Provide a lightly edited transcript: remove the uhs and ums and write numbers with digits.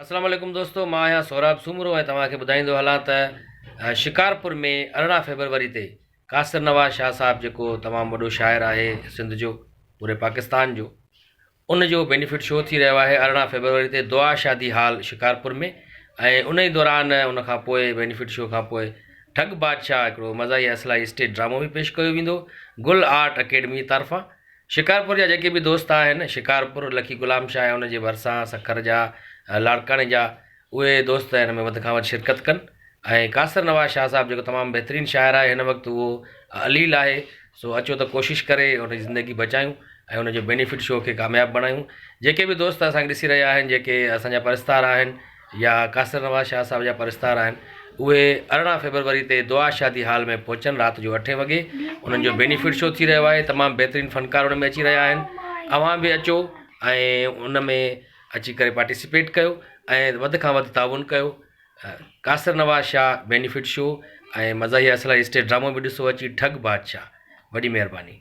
السلام عليڪم دوستو مان آهيان سهراب سومرو ۽ توهان کي ٻڌائيندو هلان ته شڪارپور ۾ 18 فيبروري تي قاصر نواز شاهه صاحب جيڪو تمام وڏو شاعر آهي سنڌ جو پوري پاڪستان جو ان جو بينيفٽ شو ٿي رهيو آهي 18 فيبروري تي دعا شادي هال شڪارپور ۾ ۽ ان ئي دوران ان کان پوء بينيفٽ شو کان پوء ٺڳ بادشاهه هڪڙو مزاحيه اصلاحي اسٽيج ڊرامو به پيش ڪيو ويندو گل آرٽ اڪيڊمي طرفان شڪارپور جا جيڪي به دوست آهن، شڪارپور، لکي غلام شاهه ۽ ان جي ڀرسان سکر جا، لاڙڪاڻي جا، اهي دوست هن ۾ وڌ کان وڌ شرڪت ڪن ۽ قاصر نواز شاهه صاحب جيڪو تمام بهترين شاعر آهي هن وقت اهو عليل آهي سو اچو ته ڪوشش ڪري ان جي زندگي بچايون ۽ ان جو بينيفٽ شو کي ڪامياب بڻايون جيڪي به دوست اسان کي ڏسي رهيا آهن جيڪي اسان جا پرستار آهن يا قاصر نواز شاهه صاحب جا پرستار آهن اهي 18 فيبروري تي دعا شادي هال ۾ پهچن رات جو اٺين وڳي انهن جو بينيفٽ شو ٿي رهيو آهي تمام بهترين فنڪار ان ۾ اچي رهيا آهن اوهان به اچو ۽ ان ۾ اچي ڪري پارٽيسپيٽ ڪيو ۽ وڌ کان وڌ تعاون ڪيو قاصر نواز شاهه بينيفٽ شو ۽ مزاحيه اصلاحي اسٽيج ڊرامو به ڏسو اچي ٺڳ بادشاهه وڏي مهرباني.